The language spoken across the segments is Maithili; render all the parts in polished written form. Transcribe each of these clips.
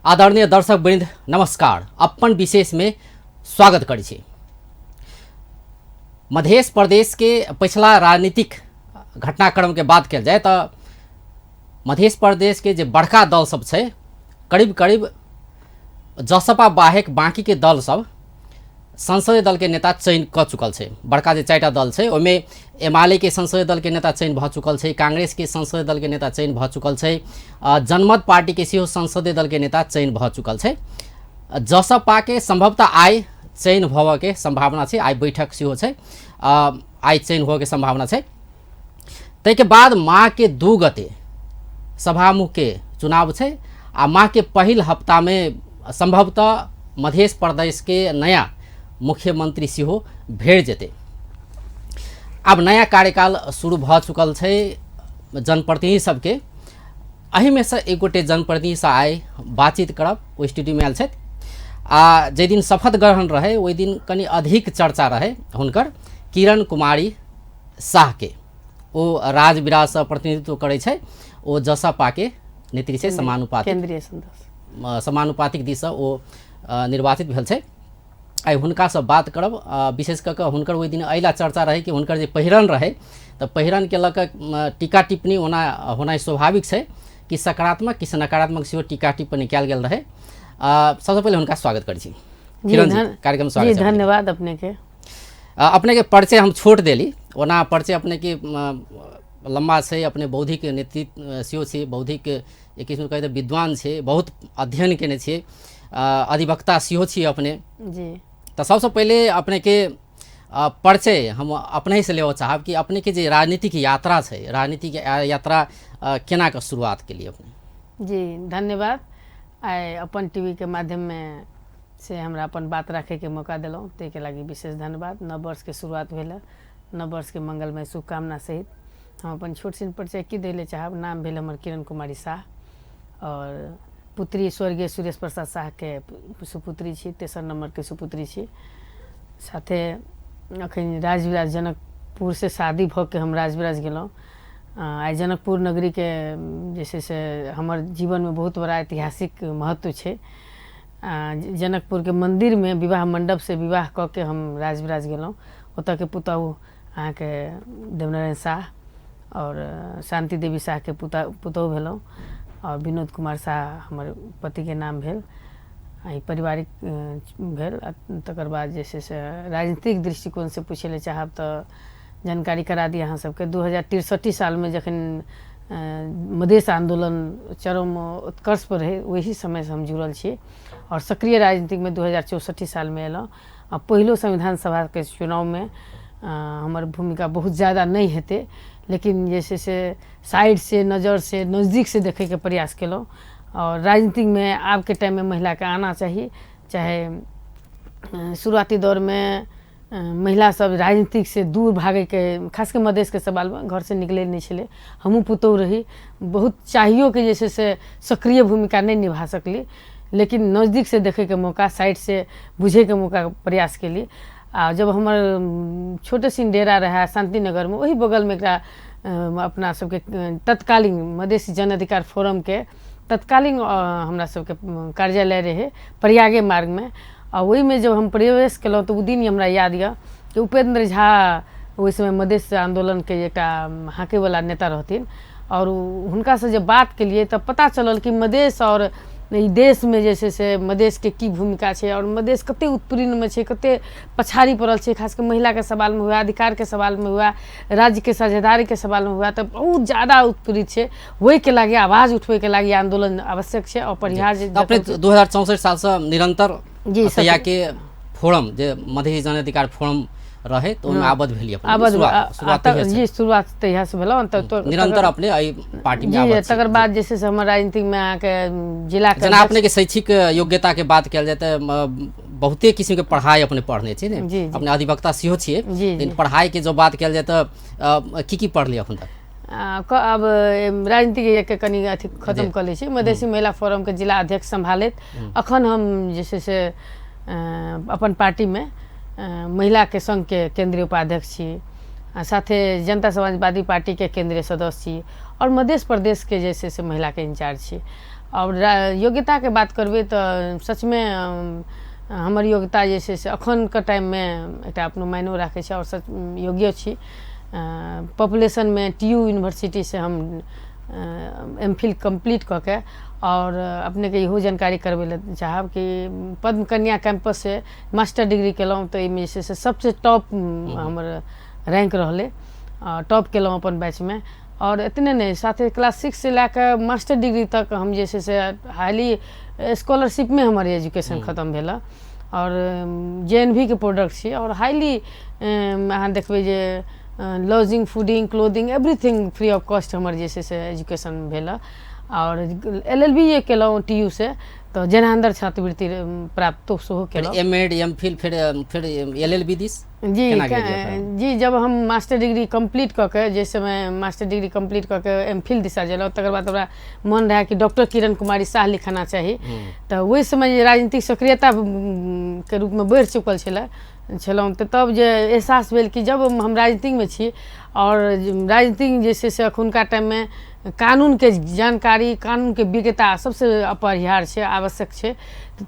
आदरणीय दर्शक वृंद नमस्कार। अपन विशेष में स्वागत करै छी। मध्य प्रदेश के पिछला राजनीतिक घटनाक्रम के बात कयल जाय तऽ मध्य प्रदेश के जे बड़का दल सब छै, करीब करीब जसपा बाहेक बाकी के दल सब संसदीय दल के नेता चयन कऽ चुकल छै। बड़का जे 4टा दल छै ओहिमे एमाले के संसदीय दल के नेता चयन भऽ चुकल छै, कांग्रेस के संसदीय दल के नेता चयन भऽ चुकल छै, जनमत पार्टी के सेहो संसदीय दल के नेता चयन भऽ चुकल छै। जसपा के संभवतः आइ चयन होबऽ के संभावना छै, आइ बैठक सेहो छै, आइ चयन होबऽ के संभावना छै। ताहिके बाद माह के 2 गते सभामुख के चुनाव छै आ माह के पहिल हफ्तामे संभवतः मध्य प्रदेश के नया मुख्यमंत्री सेहो भेट जेतै। आब नया कार्यकाल शुरू भऽ चुकल छै जनप्रतिनिधि सबके। एहिमे से एक गोटे जनप्रतिनिधिसँ आइ बातचीत करब, ओ स्टूडियोमे आयल छथि आ जाहि दिन शपथ ग्रहण रहै ओहि दिन कनि अधिक चर्चा रहै हुनकर, किरण कुमारी साहके। ओ राजविराजसँ प्रतिनिधित्व करै छै, ओ जसपाके नेत्री छै, समानुपातिक केंद्रीय सदस्य, समानुपातिक दिससँ ओ निर्वाचित भेल छै। आइ हुनकासँ बात करब। विशेष कऽ कऽ हुनकर ओहि दिन एहि चर्चा रहै कि हुनकर जे पहिरन रहै तऽ पहिरनके लऽ कऽ टीका टिप्पणी ओना होनाइ स्वाभाविक छै कि सकारात्मक कि नकारात्मक सेहो टीका टिप्पणी कयल गेल रहै। सबसँ पहिले हुनका स्वागत करै छी। किरण जी, कार्यक्रम स्वागत। जी धन्यवाद अपने के। अपने के परिचय हम छोट देली, ओना परिचय अपने के लम्बा छै। अपने बौद्धिक नेतृत्व सेहो छै, बौद्धिक एक किस्मके कहै तऽ विद्वान छै, बहुत अध्ययन केने छियै, अधिवक्ता सेहो छियै अपने जी। तऽ सबसँ पहिले अपने के परिचय हम अपनेसँ लेबऽ चाहब कि अपने के जे राजनीतिक यात्रा छै, राजनीतिक यात्रा केना कऽ शुरुआत केलियै अपने? जी धन्यवाद। आइ अपन टीवी के माध्यममे से हमरा अपन बात राखैके मौका देलहुँ ताहिके लागि विशेष धन्यवाद। नव वर्षके शुरुआत भेल हँ, नव वर्षके मंगलमय शुभकामना सहित हम अपन छोट सिन परिचय की दै लए चाहब। नाम भेल हमर किरण कुमारी साह और पुत्री स्वर्गीय सुरेश प्रसाद साहके सुपुत्री छी, तेसर नम्बरके सुपुत्री छी। साथे अखन राजविराज जनकपुरसँ शादी भऽ के हम राजविराज गेलहुँ। आइ जनकपुर नगरीके जे छै से हमर जीवनमे बहुत बड़ा ऐतिहासिक महत्व छै। जनकपुरके मन्दिरमे विवाह मण्डपसँ विवाह कऽ के हम राजविराज गेलहुँ। ओतऽके पुतहु अहाँके देवनारायण साह आओर शान्ति देवी साहके पुतहु भेलहुँ आओर विनोद कुमार साह हमर पतिके नाम भेल। ई पारिवारिक भेल। तकर बाद जे छै से राजनीतिक दृष्टिकोणसँ पूछै लए चाहब तऽ जानकारी करा दी अहाँ सबके। 2063 सालमे जखन मधेश आन्दोलन चरम उत्कर्ष पर रहै ओही समयसँ हम जुड़ल छी आओर सक्रिय राजनीतिकमे 2064 सालमे अयलहुँ। आ पहिलो संविधान सभाके चुनावमे हमर भूमिका बहुत ज्यादा नहि हेतै, लेकिन जे छै से साइडसँ नजरसँ नजदीकसँ देखैके प्रयास केलहुँ। आओर राजनीतिकमे आबके टाइममे महिलाके आना चाही, चाहे शुरुआती दौरमे महिला सब राजनीतिकसँ दूर भागैके, खास कऽ मधेशके सवालमे घरसँ निकलै नहि छलै। हमहूँ पुतोहु रही, बहुत चाहियोके जे छै से सक्रिय भूमिका नहि निभा सकली, लेकिन नजदीकसँ देखैके मौका, साइडसँ बुझैके मौका प्रयास केली। आ जब हमर छोटे सिन डेरा रहए शान्तिनगरमे, ओही बगलमे एकटा अपना सबके तत्कालीन मधेश जन अधिकार फोरमके तत्कालीन हमरा सबके कार्यालय रहै प्रयागे मार्गमे। आ ओहिमे जब हम प्रवेश केलहुँ तऽ ओ दिन हमरा याद यऽ कि उपेन्द्र झा ओहि समय मधेश आन्दोलनके एकटा हाँकैवला नेता रहथिन आओर हुनकासँ जे बात केलियै तऽ पता चलल कि मधेश आओर ई देशमे जे छै से मधेशके की भूमिका छै आओर मधेश कतेक उत्पीड़नमे छै, कतेक पछाड़ी पड़ल छै, खास कऽ महिलाके सवालमे हुए, अधिकारके सवालमे हुए, राज्यके साझेदारीके सवालमे हुए, तऽ बहुत ज्यादा उत्पीड़ित छै। ओहिके लागि आवाज उठबैके लागि आन्दोलन आवश्यक छै, अपरिहार्य। अपने 2064 सालसँ निरन्तर जी के फोरम जे मधेश जन अधिकार फोरम रहे तऽ ओहिमे आबद्ध भेलियै अपने। आबद्ध शुरुआत तहिया से। जी, शुरुआत तहियासँ भेलहुँ। तऽ निरन्तर अपने एहि पार्टीमे जी आबद्ध छी। तकर बाद जे छै से हमर राजनीतिकमे अहाँके जिलाके जेना अपनेके शैक्षिक योग्यताके बात कयल जाय तऽ बहुते किसिमके पढ़ाइ अपने पढ़ने छी ने? जी, जी। अपने अधिवक्ता सेहो छियै, जी, लेकिन पढ़ाइके जँ बात कयल जाय तऽ की की पढ़लियै अखन तक? आब राजनीतिक के कनि अथी खत्म कऽ लै छी। मधेसी महिला फोरमके जिला अध्यक्ष सम्भालैत अखन हम जे छै से अपन पार्टीमे महिलाके सङ्घके केन्द्रीय उपाध्यक्ष छी, आ साथे जनता समाजवादी पार्टीके केन्द्रीय सदस्य छी आओर मध्य प्रदेशके जे छै से महिलाके इंचार्ज छी। आओर योग्यताके बात करबै तऽ सचमे हमर योग्यता जे छै से एखनके टाइममे एकटा अपनो मायनो राखै छै आओर सच योग्यो छी। पॉपुलेशनमे टी यू यूनिवर्सिटीसँ हम एम फिल कम्प्लीट कऽ के, आओर अपनेके इहो जानकारी करबै लए चाहब कि पद्म कन्या कैंपससँ मास्टर डिग्री केलहुँ, तऽ एहिमे जे छै से सबसँ टॉप हमर रैंक रहलै, टॉप केलहुँ अपन बैचमे। आओर एतने नहि, साथे क्लास 6 से लए कऽ मास्टर डिग्री तक हम जे छै से हाईली स्कॉलरशिपमे हमर एजुकेशन खतम भेल। आओर जे एन वी के प्रोडक्ट छी, आओर हाईली अहाँ देखबै जे lodging, fooding, clothing, everything free of cost हमर जे छै से एजुकेशन भेल। आओर एल एल बी जे केलहुँ टी यू से, तऽ जनान्दर छात्रवृत्ति प्राप्त सेहो केलहुँ। एम एड, एम फिल, फेर फेर एल एल बी दिस जी। केना गेलियै ओकरा? जी, जब हम मास्टर डिग्री कम्प्लीट कऽ के, जाहि समय मास्टर डिग्री कम्प्लीट कऽ के एम फिल दिशा गेलहुँ, तकर बाद हमरा मन रहए कि डॉक्टर किरण कुमारी शाह लिखाना चाही। तऽ ओहि समय जे राजनीतिक सक्रियता के रूपमे बढ़ि चुकल छलहुँ, तऽ तब जे एहसास भेल कि जब हम राजनीतिकमे छी आओर राजनीतिक जे छै से एखुनका टाइममे कानूनके जानकारी, कानूनके विज्ञता सबसँ अपरिहार्य छै, आवश्यक छै,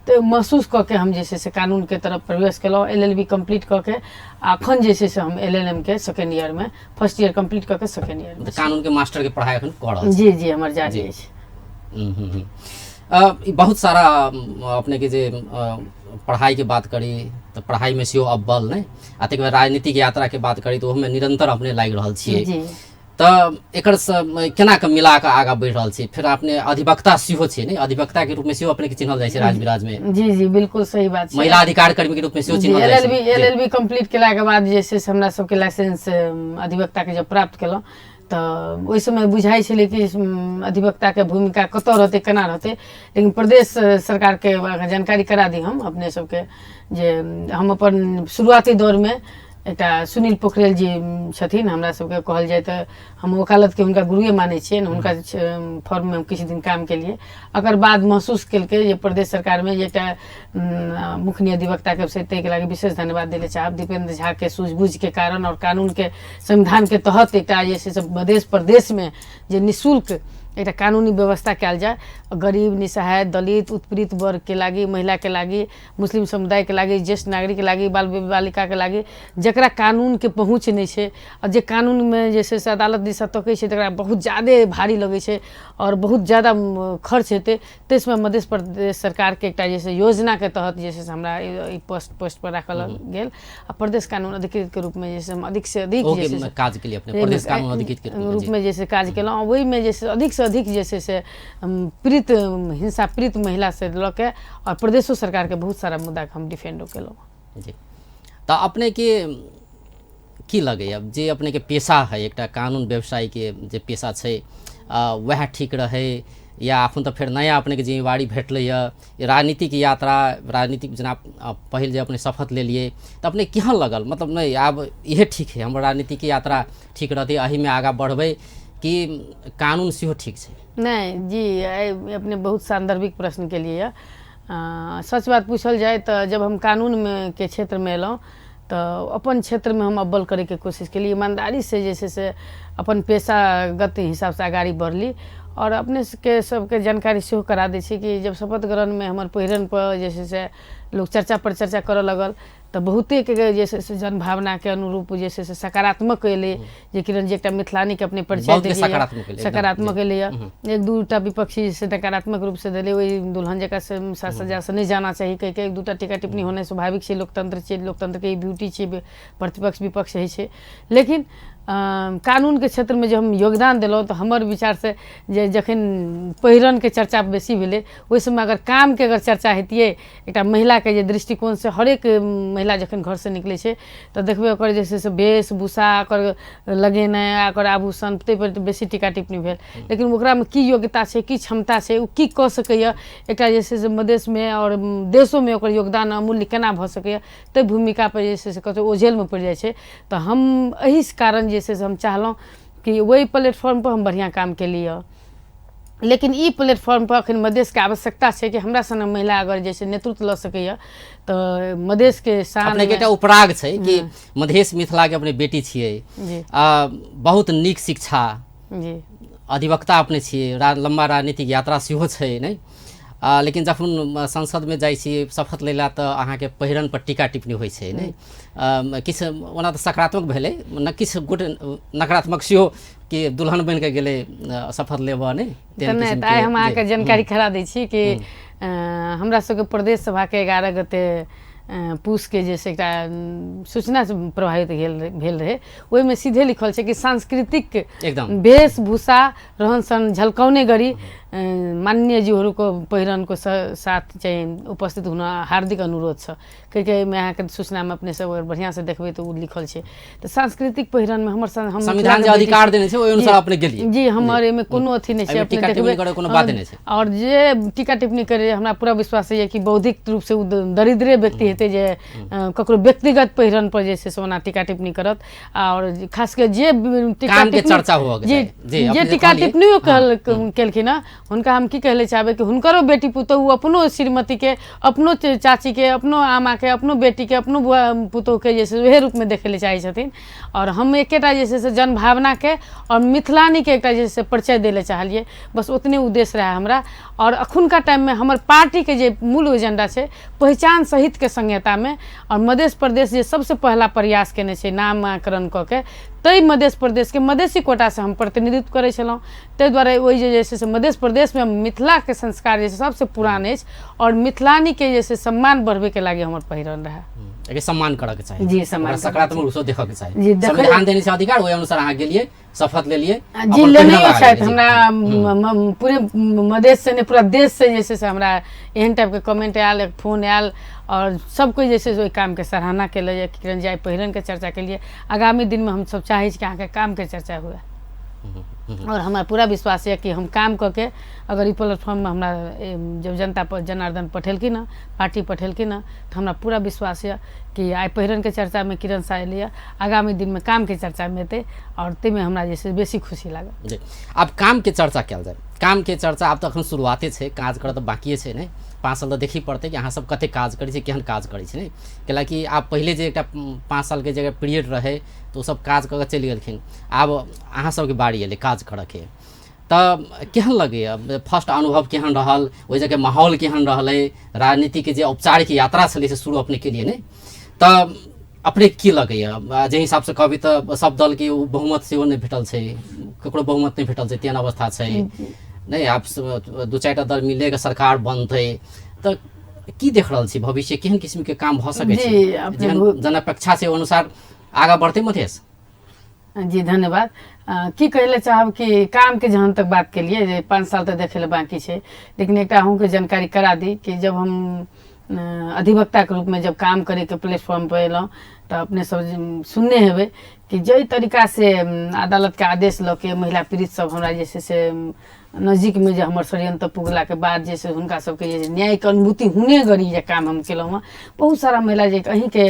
तऽ महसूस कऽ के हम जे छै से कानूनके तरफ प्रवेश केलहुँ। एल एल बी कम्प्लीट कऽ के आ एखन जे छै से हम एल एल एम के सेकेंड ईयरमे, फर्स्ट ईयर कम्प्लीट कऽ के सेकेंड ईयरमे। तऽ कानूनके मास्टरके पढ़ाइ एखन कऽ रहल छी? जी जी, हमर जारी अछि। हम्म, हम्म, हम्म। ई बहुत सारा अपनेके जे पढ़ाइके बात करी तऽ पढ़ाइमे सेहो अव्वल नहि, आ तकर बाद राजनीतिक यात्राके बात करी तऽ ओहोमे निरन्तर अपने लागि रहल छियै। जी। तऽ एकर केना कऽ मिला कऽ आगाँ बढ़ि रहल छी? फेर अपने अधिवक्ता सेहो छियै ने? अधिवक्ताके रूपमे सेहो अपनेके चिन्हल जाइ छै राजविराजमे। जी जी, बिल्कुल सही बात छै। महिला अधिकार कर्मीके रूपमे सेहो चिन्हल एल जाइ एल बी छै। एल एल बी कम्प्लीट केलाके बाद जे छै से हमरा सबके लाइसेंस अधिवक्ताके जब प्राप्त केलहुँ, तऽ ओहि समय बुझाइ छलै कि अधिवक्ताके भूमिका कतऽ रहतै, केना रहतै। लेकिन प्रदेश सरकारके जानकारी करा दी हम अपने सबके जे हम अपन शुरुआती दौरमे एकटा सुनील पोखरेल जी छथिन, हमरा सबके कहल जाय तऽ हम वकालतके हुनका गुरुए मानै छियनि, हुनका फर्ममे हम किछु दिन काम केलियै। एकर बाद महसूस केलकै जे प्रदेश सरकारमे जे एकटा मुख्य अधिवक्ताके से, ताहिके लागि विशेष धन्यवाद दै लए चाहब दीपेन्द्र झाके सूझबूझके कारण आओर कानूनके संविधानके तहत एकटा जे छै से मधेश प्रदेशमे जे निःशुल्क एकटा कानूनी व्यवस्था कयल जाय, गरीब, निसहाय, दलित, उत्पीड़ित वर्गके लागि, महिलाके लागि, मुस्लिम समुदायके लागि, ज्येष्ठ नागरिकके लागि, बाल बालिकाके लागि, जकरा कानूनके पहुँच नहि छै आ जे कानूनमे जे छै से अदालत दिशा तकै छै तकरा बहुत ज्यादे भारी लगै छै आओर बहुत ज्यादा खर्च हेतै, ताहि समय मध्य प्रदेश सरकारके एकटा जे छै योजनाके तहत जे छै से हमरा ई पोस्ट पर राखल गेल आ प्रदेश कानून अधिकृतके रूपमे जे छै हम अधिकसँ अधिक जे छै से काज केलियै अपने प्रदेश कानून अधिकृत के रूपमे जे छै काज केलहुँ। ओहिमे जे छै अधिकसँ अधिक जे छै से पीड़ित, हिंसा पीड़ित महिलासँ लऽ के आओर प्रदेशो सरकारके बहुत सारा मुद्दाके हम डिफेंडो केलहुँ। जी, तऽ अपनेके की लगैए जे अपनेके पेशा है, एकटा कानून व्यवसायके जे पेशा छै, वएह ठीक रहै या एखन तऽ फेर नया अपनेके जिम्मेवारी भेटलैए राजनीतिक यात्रा, राजनीतिक जेना पहिल जे अपने शपथ लेलियै तऽ अपने केहन लगल? मतलब नहि, आब इहे ठीक है, हमर राजनीतिक यात्रा ठीक रहतै, एहिमे आगाँ बढ़बै कि कानून सेहो ठीक छै? नहि जी, अपने बहुत सान्दर्भिक प्रश्न केलियै यऽ। सच बात पूछल जाय तऽ जब हम कानूनमे के क्षेत्रमे एलहुँ तऽ अपन क्षेत्रमे हम अव्वल करैके कोशिश केली, ईमानदारीसँ जे छै से अपन पेशागत हिसाबसँ अगाडि बढ़ली। आओर अपने सबके सबके जानकारी सेहो करा दै छी कि जब शपथ ग्रहणमे हमर पहिरनपर जे छै से लोक चर्चा परिचर्चा करऽ लगल, तऽ बहुतेके जे छै से जनभावनाके अनुरूप जे छै से सकारात्मक एलै जे किरण जी एकटा मिथिलानीके अपने परिचय बहुतके देलियै। सकारात्मक एलै एकदम। सकारात्मक एलैए। एक दूटा विपक्षी जे छै नकारात्मक रूपसँ देलै, ओहि दुल्हन जकाँ से साज सज्जासँ नहि जाना चाही कहि कऽ एक दूटा टीका टिप्पणी होनाइ स्वाभाविक छै। लोकतंत्र छै, लोकतंत्रके ई ब्यूटी छै, प्रतिपक्ष विपक्ष होइ छै। लेकिन कानूनके क्षेत्रमे जे हम योगदान देलहुँ, तऽ हमर विचारसँ जे जखन पहिरनके चर्चा बेसी भेलै, ओहि समय अगर कामके अगर चर्चा हेतियै, एकटा महिलाके जे दृष्टिकोणसँ हरेक महिला जखन घरसँ निकलै छै तऽ देखबै ओकर जे छै से वेशभूषा, ओकर लगेनाइ आ ओकर आभूषण, ताहिपर बेसी टीका टिप्पणी भेल। लेकिन ओकरामे की योग्यता छै, की क्षमता छै, ओ की कऽ सकैए, एकटा जे छै से मधेशमे आओर देशोमे ओकर योगदान अमूल्य केना भऽ सकैए, ताहि भूमिकापर जे छै से कतहु ओझेलमे पड़ि जाइ छै। तऽ हम एहि कारण जे छै से हम चाहलहुँ कि ओहि प्लेटफॉर्मपर हम बढ़िआँ काम केलियै, लेकिन ई प्लेटफॉर्मपर एखन मधेशके आवश्यकता छै कि हमरा सनक महिला अगर जे छै नेतृत्व लऽ सकैए तऽ मधेशके शान। अपनेके एकटा उपराग छै कि मधेश मिथिलाके अपने बेटी छियै, बहुत नीक शिक्षा। जी। अधिवक्ता अपने छियै, लम्बा राजनीतिक यात्रा सेहो छै नहि, लेकिन जखन संसदमे जाइ छी शपथ लै ला तऽ अहाँके पहिरन पर टीका टिप्पणी होइ छै नहि। किछु ओना तऽ सकारात्मक भेलै न, किछु गोट नकारात्मक सेहो कि दुल्हन बनि कऽ गेलै शपथ लेबऽ नहि। तऽ नहि, तऽ आइ हम अहाँके जानकारी करा दै छी कि हमरा सबके प्रदेश सभाके 11 गते पूसके जे से एकटा सूचना प्रभावित भेल रहै, ओहिमे सीधे लिखल छै कि सांस्कृतिक एकदम वेशभूषा रहन सहन झल्काउने गरी माननीयज्यूहरूको पहिरनको साथ चाहिँ उपस्थित हुन हार्दिक अनुरोध छ। कियाकि एहिमे अहाँके सूचनामे अपने सब अगर बढ़िआँसँ देखबै तऽ ओ लिखल छै। तऽ सांस्कृतिक पहिरनमे हमर हम संविधान जे अधिकार देने छै ओहि अनुसार अपने गेलियै। जी, हमर एहिमे कोनो अथी नहि छै, अपने देखबै कोनो बात नहि छै। आओर जे टीका टिप्पणी करे हमरा पूरा विश्वास होइए कि बौद्धिक रूपसँ ओ दरिद्रे व्यक्ति हेतै जे ककरो व्यक्तिगत पहिरन पर जे छै से ओना टीका टिप्पणी करत। आओर खास कऽ जे टीका चर्चा हुअ जी, जे टीका टिप्पणियो केलखिन हँ हुनका हम की कहले चाहबै कि हुनकरो बेटी पुतोहु अपनो श्रीमतीके, अपनो चाचीके, अपनो आमाके, अपनो बेटीके, अपनो बुआ पुतोहुके जे छै उएह रूपमे देखै लए चाहै छथिन। आओर हम एकेटा जे छै से जनभावनाके आओर मिथिलानीके एकटा जे छै से परिचय दै लए चाहलियै, बस ओतने उद्देश्य रहए हमरा। आओर अखुनका टाइममे हमर पार्टीके जे मूल एजेंडा छै पहिचान सहितके संहितामे, आओर मध्य प्रदेश जे सबसँ पहिला प्रयास केने छै नामकरण कऽ के, ताहि मध्य प्रदेशके मधेसी कोटासँ हम प्रतिनिधित्व करै छलहुँ। ताहि दुआरे ओहि जे छै से मध्य प्रदेशमे मिथिलाके संस्कार जे छै सबसँ पुरान अछि आओर मिथिलानीके जे छै सम्मान बढ़बैके लागि हमर पहिरन रहए। एके सम्मान करऽके चाही जी, सम्मान सकारात्मक रूपसँ देखऽके चाही। जी, संविधान देने छै अधिकार, ओहि अनुसार अहाँ गेलियै, शपथ लेलियै जी, लेने छथि। हमरा पूरे मधेश से नहि पूरा देश से जे छै से हमरा एहन टाइपके कमेंट आयल, फोन आयल आओर सब कोइ जे छै से ओहि कामके सराहना केलक कि किरण जी आइ पहिरनके चर्चा केलियै, आगामी दिनमे हमसब चाहै छी कि अहाँके कामके चर्चा हुए। आओर हमरा पूरा विश्वास यऽ कि हम काम कऽ के अगर ई प्लेटफॉर्ममे हमरा जब जनता पर जनार्दन पठेलखिन हँ, पार्टी पठेलखिन हँ, तऽ हमरा पूरा विश्वास यऽ कि आइ पहिरनके चर्चामे किरण साह एलै, आगामी दिनमे कामके चर्चामे एतै आओर ताहिमे हमरा जे छै बेसी खुशी लागत। जी, आब कामके चर्चा कयल जाय। कामके चर्चा आब तऽ अखन शुरुआते छै, काज करऽ तऽ बाकिए छै नहि, 5 साल तऽ देखही पड़तै कि अहाँ सब कतेक काज करै छी, केहन काज करै छी नहि। कैलाकि आब पहिले जे एकटा 5 सालके जे पीरियड रहै तऽ ओ सब काज कऽ के चलि गेलखिन, आब अहाँ सबके बारी एलै काज करऽके। तऽ केहन लगैए फर्स्ट अनुभव केहन रहल, ओहि जगह माहौल केहन रहलै, राजनीतिके जे औपचारिक यात्रा छलै से शुरू अपने केलियै नहि, तऽ अपने की लगैए जाहि हिसाबसँ कहबै तऽ सब दलके ओ बहुमत सेहो नहि भेटल छै, ककरो बहुमत नहि भेटल छै, तेहन अवस्था छै नहि। आब 2-4 टा दल मिलेके सरकार बनतै तऽ की देख रहल छी भविष्य, केहन किसिमके काम भऽ सकै छै, जेहन जनअपेक्षा छै ओहि अनुसार आगाँ बढ़तै मधेश? जी धन्यवाद। की कहै लए चाहब कि कामके जहन तक बात केलियै जे 5 साल तऽ देखै लए बाँकी छै, लेकिन एकटा अहूँके जानकारी करा दी कि जब हम अधिवक्ताके रूपमे जब काम करैके प्लेटफॉर्म पर एलहुँ तऽ अपने सब सुनने हेबै कि जाहि तरीकासँ अदालतके आदेश लऽ के महिला पीड़ित सब हमरा जे छै से नजदीकमे जे हमर षड्यंत्र पुगलाके बाद जे छै हुनका सबके जे न्यायके अनुभूति हुने गरी जे काम हम केलहुँ हँ। बहुत सारा महिला जे अहीँके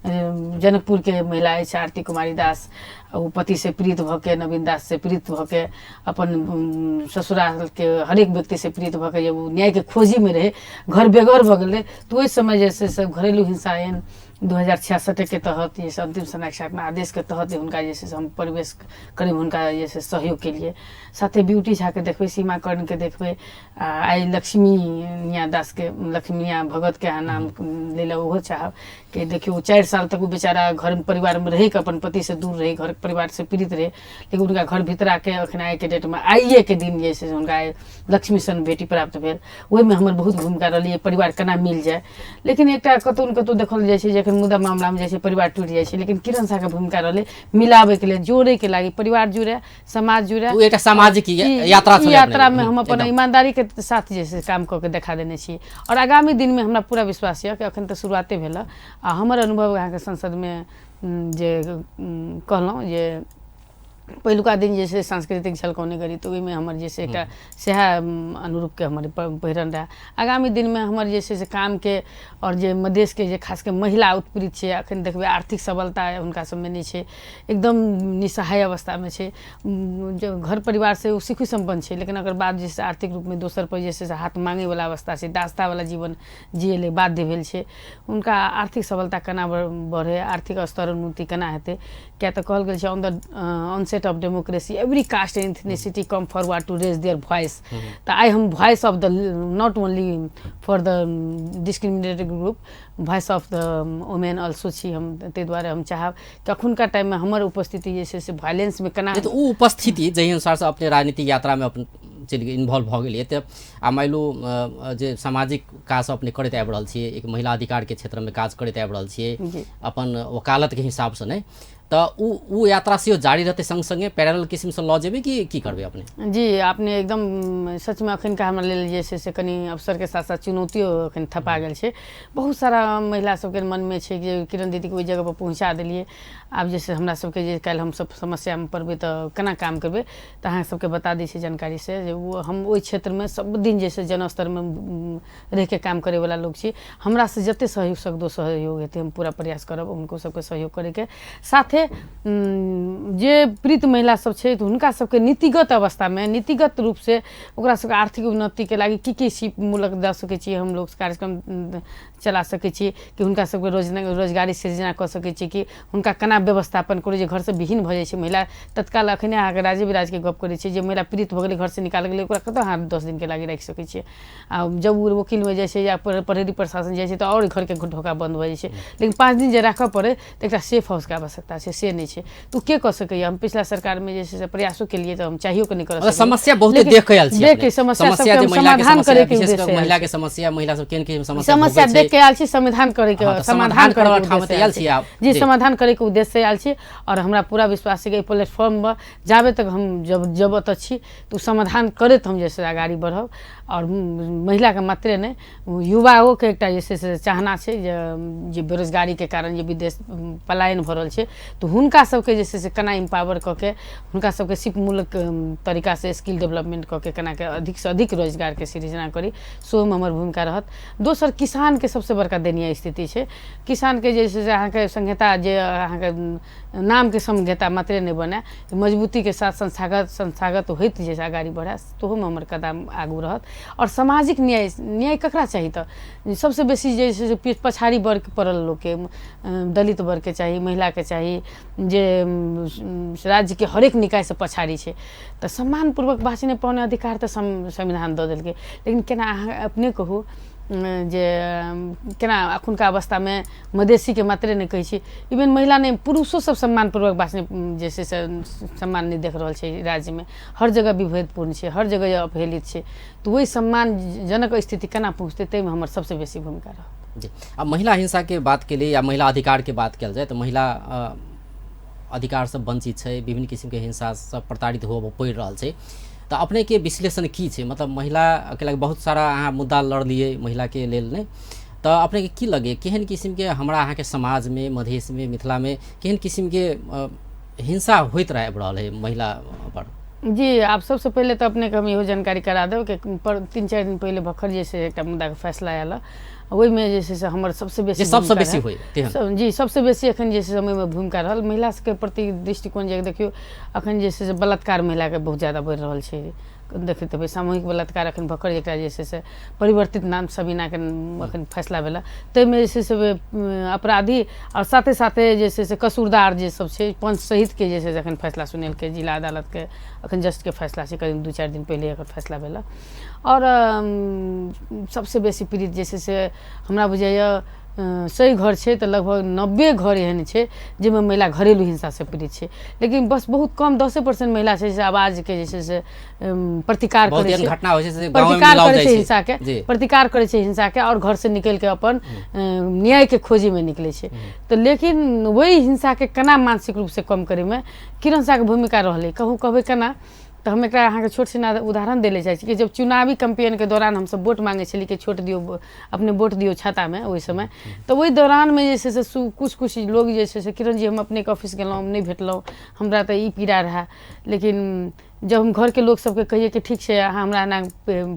जनकपुरके महिला अछि आरती कुमारी दास, ओ पतिसँ पीड़ित भऽ के, नवीन दाससँ पीड़ित भऽ के, अपन ससुरालके हरेक व्यक्तिसँ पीड़ित भऽ के जब ओ न्यायके खोजीमे रहै, घर बेघर भऽ गेलै, तऽ ओहि समय जे छै से घरेलू हिंसा एहन 2066 के तहत जे छै अन्तिम संरक्षण आदेशके तहत हुनका जे छै से हम परिवेश करीब हुनका जे छै सहयोग केलियै। साथे ब्यूटी झाके देखबै, सीमा कर्णके देखबै, आ आइ लक्ष्मीनिया दासके, लक्ष्मीनिया भगतके अहाँ नाम लै लए ओहो चाहब कि देखियौ 4 साल तक ओ बेचारा घर परिवारमे रहिके अपन पतिसँ दूर रहै, घर परिवारसँ पीड़ित रहै, लेकिन हुनका घर भीतर आके अखन आइके डेटमे आइएके दिन जे छै से हुनका लक्ष्मी सन बेटी प्राप्त भेल। ओहिमे हमर बहुत भूमिका रहलै परिवार केना मिल जाय। लेकिन एकटा कतहु ने कतहु देखल जाइ छै जखन मुद्दा मामलामे जाइ छै परिवार टूटि जाइ छै, लेकिन किरण साहके भूमिका रहलै मिलाबैके लेल, जोड़ैके लागि, परिवार जुड़ै, समाज जुड़ै। ओ एकटा सामाजिक यात्रा छलै। यात्रामे हम अपन ईमानदारीके साथ जे छै काम कऽ के देखा देने छी आओर आगामी दिनमे हमरा पूरा विश्वास यऽ कि अखन तऽ शुरुआते भेल हँ। आ हमर अनुभव अहाँके संसदमे जे कहलहुँ जे पहिलुका दिन जे छै सांस्कृतिक झलकौने करी तऽ ओहिमे हमर जे छै एकटा सएह अनुरूपके हमर पहिरन रहए। आगामी दिनमे हमर जे छै से कामके आओर जे मधेशके जे खास कऽ महिला उत्पीड़ित छै, अखन देखबै आर्थिक सबलता हुनका सबमे नहि छै, एकदम निसहाय अवस्थामे छै, जे घर परिवारसँ ओ सुखी सम्पन्न छै, लेकिन ओकर बाद जे छै से आर्थिक रूपमे दोसरपर जे छै से हाथ माँगैवला अवस्था छै, दासतावला जीवन जियै लए बाध्य भेल छै। हुनका आर्थिक सबलता केना बढ़ै, आर्थिक स्तर उन्नति केना हेतै, किया तऽ कहल गेल छै on the on Sunset of democracy every caste and ethnicity come forward to raise their voice. तऽ आइ हम voice of the not only for the discriminated group, voice of the women also छी हम। ताहि दुआरे हम चाहब कि अखुनका टाइममे हमर उपस्थिति जे छै से वायलेंसमे केना। तऽ ओ उपस्थिति जाहि अनुसारसँ अपने राजनीतिक यात्रामे अपन चलि गेल, इन्वॉल्व भऽ गेलियै, तऽ आ मानि लू जे सामाजिक काज सब अपने करैत आबि रहल छियै, एक महिला अधिकारके क्षेत्रमे काज करैत आबि रहल छियै अपन वकालतके हिसाबसँ नहि, तऽ ओ ओ यात्रा सेहो जारी रहतै, सङ्ग सङ्गे पैरेलल किसिमसँ लऽ जेबै कि की करबै अपने? जी, अपने एकदम सचमे अखनका हमरा लेल जे छै से कनि अवसरके साथ साथ चुनौतियो एखन थपा गेल छै। बहुत सारा महिला सबके मनमे छै जे किरण दीदीके ओहि जगहपर पहुँचा देलियै, आब जे छै हमरा सबके जे काल्हि हमसब समस्यामे पड़बै तऽ केना काम करबै। तऽ अहाँ सबके बता दै छी जानकारी से जे ओ हम ओहि क्षेत्रमे सब दिन जे छै जनस्तरमे रहिके काम करैवला लोक छी। हमरासँ जते सहयोग सकदो सहयोग हेतै हम पूरा प्रयास करब हुनको सबके सहयोग करैके। साथे जे पीड़ित महिला सब छै तऽ हुनका सबके नीतिगत अवस्थामे नीतिगत रूपसँ ओकरा सबके आर्थिक उन्नतिके लागि की की सीप मूलक दऽ सकै छी हमलोग, कार्यक्रम चला सकै छी कि हुनका सबके रोजगारी सृजना कऽ सकै छी, कि हुनका केना व्यवस्थापन करू जे घरसँ विहीन भऽ जाइ छै महिला तत्काल। अखने अहाँके राजे विराजके गप करै छी, जे महिला पीड़ित भऽ गेलै, घरसँ निकालल गेलै, ओकरा कतऽ अहाँ 10 दिनके लागि राखि सकै छियै? आ जब ओ वकीलमे जाइ छै या प्रहरी प्रशासन जाइ छै तऽ आओर घरके ढोका बन्द भऽ जाइ छै। लेकिन 5 दिन जे राखऽ पड़ै तऽ एकटा सेफ हाउसके आवश्यकता छै, से नहि छै तऽ ओ के कऽ सकैए? हम पिछला सरकारमे जे छै से प्रयासो केलियै तऽ हम चाहियो के नहि करऽ। समस्या बहुते देख के आयल छी, देख के समस्या सबके समाधान करे के उद्देश्य, महिला के समस्या, महिला सब केहन केहन समस्या देख के आयल छी, समाधान करे के, समाधान करऽ ठाम तऽ आयल छी आप जी, समाधान करे के उद्देश्य से आयल छी। और हमरा पूरा विश्वास छै कि एहि प्लेटफॉर्म पर जाबे तक हम जब जब ओतऽ छी तऽ ओ समाधान करैत हम जे छै अगाड़ी बढ़ब। और महिलाके मात्रे नहि, युवाओके एकटा जे छै से चाहना छै जे जे बेरोजगारीके कारण जे विदेश पलायन भऽ रहल छै तऽ हुनका सबके जे छै से केना इम्पावर कऽ के हुनका सबके सिपमूलक तरीकासँ स्किल डेवलपमेंट कऽ के केना के अधिकसँ अधिक रोजगारके सृजना करी, सेहोमे हमर भूमिका रहत। दोसर, किसानके सबसँ बड़का दयनीय स्थिति छै। किसानके जे छै से अहाँके संहिता जे अहाँके नामके संहिता मात्रे नहि बनय, मजबूतीके साथ संस्थागत संस्थागत होइत जे अगाडि बढ़य, तहूमे हमर कदम आगू रहत। आओर सामाजिक न्याय, न्याय ककरा चाही? तऽ सबसँ बेसी जे छै से पछाड़ी वर्ग पड़ल लोकके, दलित वर्गके चाही, महिलाके चाही, जे राज्यके हरेक निकायसँ पछाड़ी छै। तऽ सम्मानपूर्वक बाँचने पाउने अधिकार तऽ संविधान दऽ देलकै, लेकिन केना अहाँ अपने कहू जे केना अखुनका अवस्थामे मधेसीके मात्रे नहि कहै छी, इवन महिला नहि पुरुषो सब सम्मानपूर्वक बाँचने जे छै से सम्मान नहि देख रहल छै। राज्यमे हर जगह विभेदपूर्ण छै, हर जगह अपहेलित छै, तऽ ओहि सम्मानजनक स्थिति केना पहुँचतै ताहिमे हमर सबसँ बेसी भूमिका रहत। जी, आ महिला हिंसाके बात केलियै या महिला अधिकारके बात कयल जाय तऽ महिला अधिकार सब वञ्चित छै, विभिन्न किसिमके हिंसा सब प्रताड़ित होबऽ पड़ि रहल छै, तऽ अपनेके विश्लेषण की छै? मतलब महिलाके लागि बहुत सारा अहाँ मुद्दा लड़लियै महिलाके लेल नहि, तऽ अपनेके की लगैए केहन किसिमके हमरा अहाँके समाजमे, मधेशमे, मिथिलामे केहन किसिमके हिंसा होइत आबि रहल है महिला पर? जी, आब सबसँ पहिले तऽ अपनेके हम इहो जानकारी करा देब कि 3-4 दिन पहिले भखर जे छै एकटा मुद्दाके फैसला आयल, ओहिमे जे छै से हमर सबसँ बेसी सबसँ बेसी होइ जी, सबसँ बेसी एखन जे छै ओहिमे भूमिका रहल। महिला सबके प्रति दृष्टिकोण जे देखियौ एखन जे छै से बलात्कार महिलाके बहुत ज्यादा बढ़ि रहल छै, देखैत हेबै सामूहिक बलात्कार एखन भखर एकटा जे छै से परिवर्तित नाम सबीनाके एखन फैसला भेलै, ताहिमे जे छै से अपराधी आओर साथे साथे जे छै से कसूरदार जे सब छै पंच सहितके जे छै से एखन फैसला सुनेलकै जिला अदालतके, एखन जस्टके फैसला छै, करीब 2-4 दिन पहिले एकर फैसला भेलै। आओर सबसँ बेसी पीड़ित जे छै से हमरा बुझाइए 100 घर छै तऽ लगभग 90 घर एहन छै जाहिमे महिला घरेलू हिंसासँ पीड़ित छै, लेकिन बस बहुत कम 10% महिला छै से आवाजके जे छै से प्रतिकार करै छै, प्रतिकार करै छै हिंसाके, प्रतिकार करै छै हिंसाके आओर घरसँ निकलिके अपन न्यायके खोजीमे निकलै छै। तऽ लेकिन वही हिंसाके केना मानसिक रूपसँ कम करैमे किरण शाहके भूमिका रहलै, कहू कहबै केना? तऽ हम एकटा अहाँके छोट छिना उदाहरण दै लए चाहै छी कि जब चुनावी कैम्पेनके दौरान हमसब वोट माँगै छलियै कि छोट दियौ, अपने वोट दियौ छातामे, ओहि समय तऽ ओहि दौरानमे जे छै से कुछ कुछ लोग जे छै से किरण जी हम अपनेके ऑफिस गेलहुँ, हम नहि भेटलहुँ, हमरा तऽ ई पीड़ा रहए, लेकिन जब हम घरके लोक सबके कहियै कि ठीक छै अहाँ हमरा एना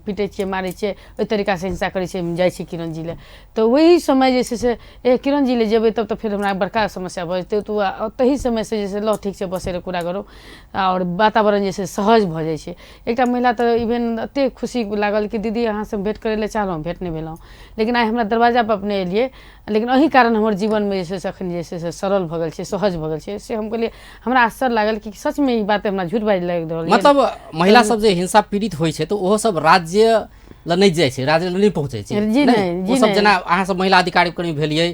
पीटै छियै, मारै छियै, ओहि तरीकासँ हिंसा करै छियै, हम जाइ छी किरण जी लए, तऽ ओही समय जे छै से किरण जी लए जेबै तब तऽ फेर हमरा बड़का समस्या भऽ जेतै। तऽ तही समयसँ जे छै लऽ ठीक छै बसै कुरा करू, आओर वातावरण जे छै सहज भऽ जाइ छै। एकटा महिला तऽ इवेन एतेक खुशी लागल कि दीदी अहाँसँ भेँट करै लए चाहलहुँ, भेँट नहि भेलहुँ, लेकिन आइ हमरा दरवाजापर अपने एलियै, लेकिन एहि कारण हमर जीवनमे जे छै से एखन जे छै से सरल भऽ गेल छै, सहज भऽ गेल छै। से हम कहलियै, हमरा आश्चर्य लागल कि सचमे ई बात हमरा झूठ बाजि लागि रहल। मतलब महिला सब जे हिंसा पीड़ित होइ छै तऽ ओहो सब राज्य लए नहि जाइ छै, राज्य लए नहि पहुँचै छै। जी नहि, ओ सब जेना अहाँ सब महिला अधिकारी कर्मी भेलियै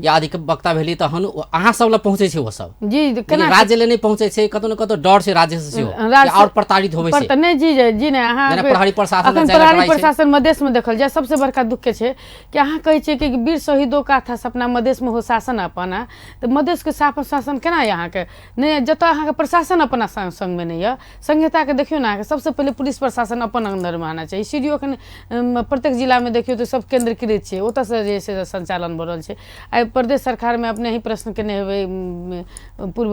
या अधिवक्ता भेलियै तहन अहाँ सब लए पहुँचै छै ओ सब। जी, केना राज्य लए नहि पहुँचै छै, कतौ ने कतौ डर छै राज्य से सेहो आओर प्रताड़ित होबै छै। नहि जी जी नहि, अहाँ प्रहरी प्रशासन, प्रहरी प्रशासन मधेशमे देखल जाय सबसे बड़का दुख के छै कि अहाँ कहै छियै कि वीर शहीदों का था सपना मधेशमे हो शासन अपना, तऽ मधेशके शासन केना यऽ अहाँके? नहि, जतऽ अहाँके प्रशासन अपना सङ्गमे नहि यऽ, संहिताके देखियौ ने, अहाँके सबसँ पहिले पुलिस प्रशासन अपन अन्दरमे आना चाही। सी डी ओ एखन प्रत्येक जिलामे देखियौ तऽ सब केन्द्रीकृत छै, ओतऽसँ जे छै से सञ्चालन भऽ रहल छै। आइ प्रदेश सरकारमे अपने ही प्रश्न केने हेबै, पूर्व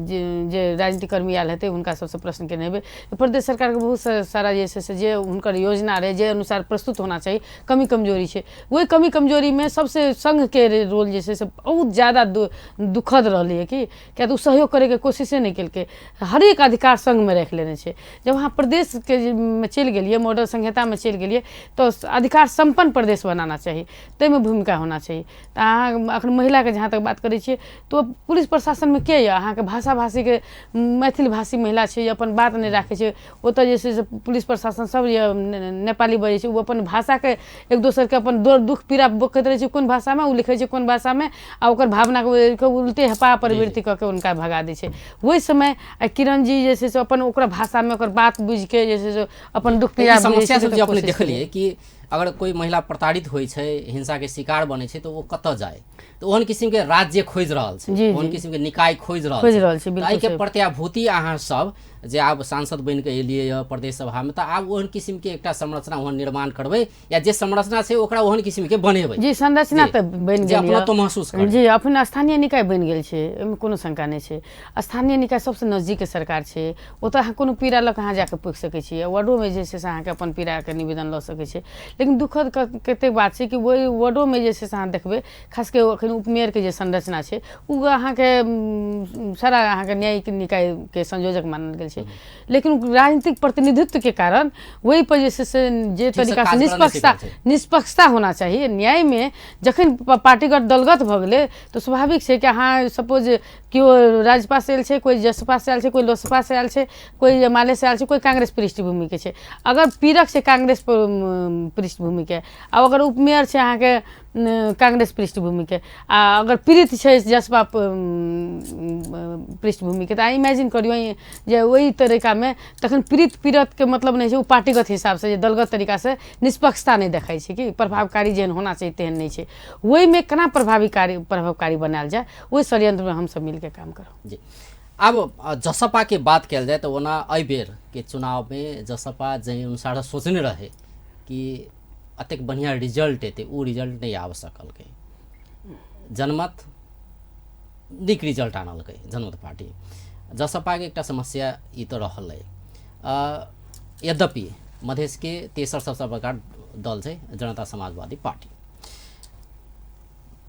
जे राजनीतिक कर्मी आयल हेतै हुनका सबसँ प्रश्न केने हेबै, प्रदेश सरकारके बहुत सारा जे छै से जे हुनकर योजना रहै जे अनुसार प्रस्तुत होना चाही, कमी कमजोरी छै। ओहि कमी कमजोरीमे सबसँ संघके रोल जे छै से बहुत ज्यादा दुखद रहलै कि किया तऽ ओ सहयोग करैके कोशिशे नहि केलकै, हरेक अधिकार संघमे राखि लेने छै। जब अहाँ प्रदेशके मे चलि गेलियै, मॉडल संहितामे चलि गेलियै, तऽ अधिकार सम्पन्न प्रदेश बनाना चाही, ताहिमे भूमिका होना चाही। तऽ अहाँ एखन महिलाके जहाँ तक बात करै छियै तऽ पुलिस प्रशासनमे के यऽ? अहाँके भाषा भाषीके मैथिल भाषी महिला छै, अपन बात नहि राखै छै, ओतऽ जे छै से पुलिस प्रशासन सब यऽ नेपाली बजै छै, ओ अपन भाषाके एक दोसरके अपन दुख पीड़ा बोकैत रहै छै कोन भाषामे, ओ लिखै छै कोन भाषामे, आ ओकर भावनाके उल्टे हपा प्रवृत्ति कऽ के हुनका भगा दै छै। ओहि समय आ किरण जी जे छै से अपन ओकरा भाषामे ओकर बात बुझिके जे छै से अपन दुख पीड़ा समस्या सब जे अपने देखलियै कि अगर कोइ महिला प्रताड़ित होइ छै, हिंसाके शिकार बनै छै, तऽ ओ कतऽ जाय? तऽ ओहन किसिमके राज्य खोजि रहल छै, ओहन किसिमके निकाय खोजि रहल छै। एहिके प्रत्याभूति अहाँ सब जे आब सांसद बनि कऽ एलियै यऽ प्रदेश सभामे, तऽ आब ओहन किसिमके एकटा संरचना ओहन निर्माण करबै या जे संरचना छै ओकरा ओहन किसिमके बनेबै। जी, संरचना तऽ बनि गेल, अपना तो महसूस करै जी, अपना स्थानीय निकाय बनि गेल छै, ओहिमे कोनो शंका नहि छै। स्थानीय निकाय सबसँ नजदीकके सरकार छै, ओतऽ अहाँ कोनो पीड़ा लऽ कऽ अहाँ जाकऽ पूछि सकै छियै, वार्डोमे जे छै से अहाँके अपन पीड़ाके निवेदन लऽ सकै छै। लेकिन दुखद कतेक बात छै कि ओहि वार्डोमे जे छै से अहाँ देखबै, खास कऽ एखन उपमेयरके जे संरचना छै ओ अहाँके सारा अहाँके न्यायिक निकायके संयोजक मानल गेल छै, लेकिन राजनीतिक प्रतिनिधित्वके कारण ओहि पर जे छै से जे तरीकासँ निष्पक्षता निष्पक्षता होना चाही न्यायमे, जखन पार्टीगत दलगत भऽ गेलै तऽ स्वाभाविक छै कि अहाँ सपोज केओ राजपा से आयल छै, कोइ जसपा से आयल छै, कोइ लोसपा से आयल छै, कोइ एमाले से आयल छै, कोइ कांग्रेस पृष्ठभूमिके छै। अगर पीड़क छै कांग्रेस पृष्ठभूमिके, आ अगर उपमेयर छै अहाँके कांग्रेस पृष्ठभूमिके, आ अगर पीड़ित छै जसपा पृष्ठभूमिके, तऽ इमेजिन करियौ जे ओहि तरीकामे तखन पीड़ित पीड़कके मतलब नहि छै, ओ पार्टीगत हिसाबसँ जे दलगत तरीकासँ निष्पक्षता नहि देखाइ छै कि प्रभावकारी जेहन होना चाही तेहन नहि छै। ओहिमे केना प्रभावकारी बनायल जाय, ओहि षड्यंत्रमे हमसब मिलके काम करब। जी, आब जसपाके बात कयल जाय तऽ ओना एहि बेरके चुनावमे जसपा जाहि अनुसार सोचने रहै कि अतेक बढ़िआँ रिजल्ट एतै, ओ रिजल्ट नहि आबि सकलकै। जनमत नीक रिजल्ट आनलकै जनमत पार्टी। जसपाके एकटा समस्या ई तऽ रहलै, यद्यपि मधेशके तेसर सबसँ बड़का दल छै जनता समाजवादी पार्टी।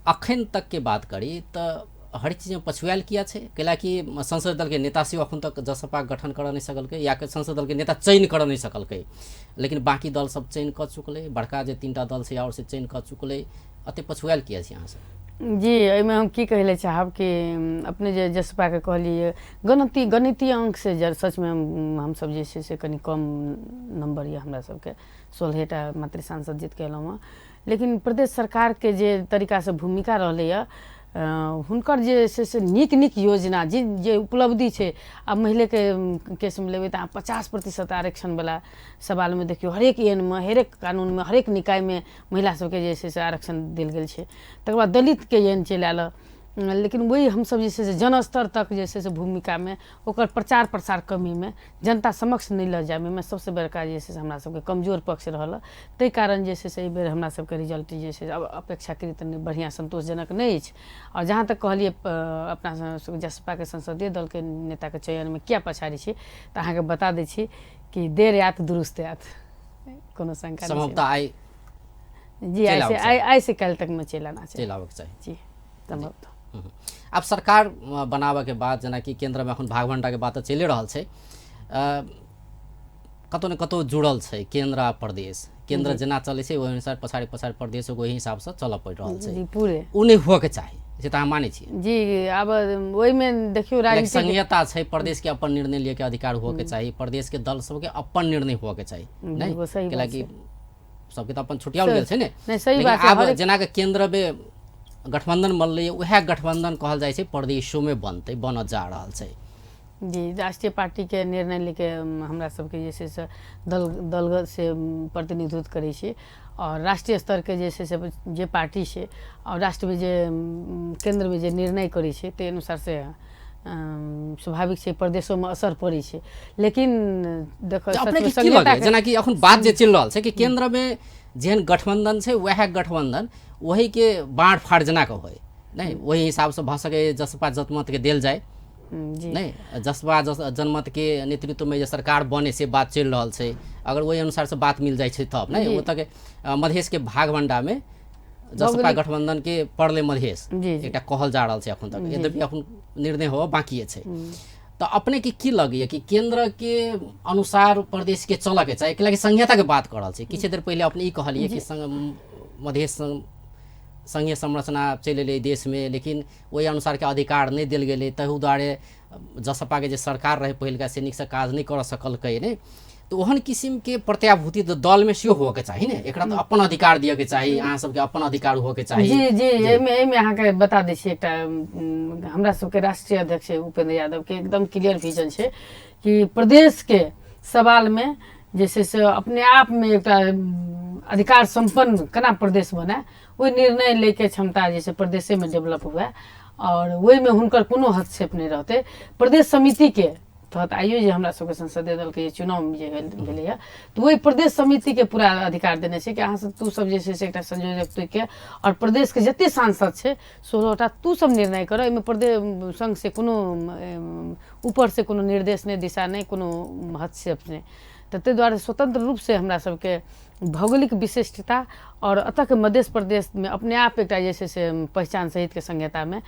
अखन तकके बात करी तऽ हरेक चीजमे पछुआयल किया छै? कैलाकि संसदीय दलके नेता सेहो अखन तक जसपा गठन करऽ नहि सकलकै या संसदीय दलके नेता चयन करऽ नहि सकलकै, लेकिन बाकी दल सब चयन कऽ चुकलै, बड़का जे तीनटा दल छै आओर से चयन कऽ चुकलै। एते पछुआयल किया छै अहाँ सब? जी, एहिमे हम की कहै लए चाहब कि अपने जे जसपाके कहलियै गणितीय अङ्कसँ सचमे हमसब जे छै से कनि कम नम्बर यऽ हमरा सबके, 16टा मात्र सांसद जीत के एलहुँ हँ। लेकिन प्रदेश सरकारके जे तरीकासँ भूमिका रहलैए, हुनकर जे छै से नीक नीक योजना जे जे उपलब्धि छै। आब महिलाके केसमे लेबै तऽ अहाँ 50% आरक्षणवला सवालमे देखियौ, हरेक एनमे, हरेक कानूनमे, हरेक निकायमे महिला सबके जे छै से आरक्षण देल गेल छै। तकर बाद दलितके एन चलि आयल, लेकिन वही हमसब जे छै से जनस्तर तक जे छै से भूमिकामे ओकर प्रचार प्रसार कमीमे जनता समक्ष नहि लऽ जाबैमे सबसँ बड़का जे छै से हमरा सबके कमजोर पक्ष रहल। ताहि कारण जे छै से एहिबेर हमरा सबके रिजल्ट जे छै अपेक्षाकृत नहि बढ़िआँ सन्तोषजनक नहि अछि। आओर जहाँ तक कहलियै अपना जसपाके संसदीय दलके नेताके चयनमे किया पछाड़ी छी, तऽ अहाँके बता दै छी कि देर आयत दुरुस्त आयत, कोनो शंका नहि। सम्भवतः आइ जी आइ से काल्हि तकमे चलि आना चाही, चलि आबऽके चाही जी सम्भवतः। आब सरकार बनाबऽके बाद जेनाकि केन्द्रमे एखन भागभंडाके बात तऽ चलि रहल छै, कतहु ने कतहु जुड़ल छै केन्द्र आ प्रदेश। केन्द्र जेना चलै छै ओहि अनुसार पछाड़ी पछाड़ी प्रदेश ओहि हिसाबसँ चलऽ पड़ि रहल छै पूरे। ओ नहि हुअके चाही से तऽ अहाँ मानै छियै जी। आब ओहिमे देखियौ राजनीतिक संघीयता छै, प्रदेशके अपन निर्णय लिअके अधिकार हुअके चाही, प्रदेशके दल सबके अपन निर्णय हुअके चाही, नहि कैलाकि सबके तऽ अपन छुटियाओल गेल छै ने। सही बात। आब जेनाकि केन्द्रमे गठबंधन बनलै, उएह गठबंधन कहल जाइ छै प्रदेशोमे बनतै, बनऽ जा रहल छै जी। राष्ट्रीय पार्टीके निर्णय लेके हमरा सबके जे छै से दल दलगत से प्रतिनिधित्व करै छी, आओर राष्ट्रीय स्तरके जे छै से जे पार्टी छै आओर राष्ट्रमे जे केन्द्रमे जे निर्णय करै छै ताहि अनुसार से स्वाभाविक छै प्रदेशोमे असर पड़ै छै। लेकिन देखो जेनाकि अखन बात जे चलि रहल छै कि केन्द्रमे जेहन गठबंधन छै वएह गठबंधन वहीके बाँट फाड़ जेना कऽ होइ, नहि ओहि हिसाबसँ भऽ सकैए जसपा जनमतके देल जाय, नहि जसपा जनमतके नेतृत्वमे जे सरकार बने से बात चलि रहल छै। अगर ओहि अनुसारसँ बात मिल जाइ छै तब नहि ओतऽके मधेशके भागभंडामे जसपा गठबंधन के पड़लै मधेश एकटा कहल जा रहल छै अखन तक, यद्यपि अखन निर्णय हो बाँकिए छै। तऽ अपने के की लगैए कि केन्द्र के अनुसार प्रदेश के चलऽ के चाही, कैलाकि संघीयता के बात कर रहल छै। किछु देर पहिले अपने ई कहलियै कि मधेश संघीय संरचना चलि एलै देशमे, लेकिन ओहि अनुसारके अधिकार नहि देल गेलै, ताहू दुआरे जसपाके जे सरकार रहै पहिलुका से नीकसँ काज नहि करऽ सकलकै ने। तऽ ओहन किसिमके प्रत्याभूति तऽ दलमे सेहो होअके चाही ने, एकरा तऽ अपन अधिकार दिअके चाही, अहाँ सबके अपन अधिकार होअके चाही। जी जी एहिमे अहाँके बता दै छी एकटा हमरा सबके राष्ट्रीय अध्यक्ष उपेंद्र यादवके एकदम क्लियर विजन छै कि प्रदेशके सवालमे जे छै से अपने आपमे एकटा अधिकार सम्पन्न केना प्रदेश बनाए ओहि निर्णय लैके क्षमता जे छै प्रदेशेमे डेवलप हुए, आओर ओहिमे हुनकर कोनो हस्तक्षेप नहि रहतै। प्रदेश समितिके तहत आइयो जे हमरा सबके संसदीय दलके जे चुनाव जे भेलैए तऽ ओहि प्रदेश समितिके पूरा अधिकार देने छै कि अहाँ सब तू सब जे छै से एकटा संयोजक तोड़िके आओर प्रदेशके जते सांसद छै 16टा तू सब निर्णय कर, एहिमे प्रदेश संघ से कोनो ऊपर से कोनो निर्देश नहि, दिशा नहि, कोनो हस्तक्षेप नहि। तऽ ताहि दुआरे स्वतंत्र रूपसँ हमरा सबके भौगोलिक विशिष्टता आओर एतऽके मध्य प्रदेशमे अपने आप एकटा जे छै से पहिचान सहितके संहितामे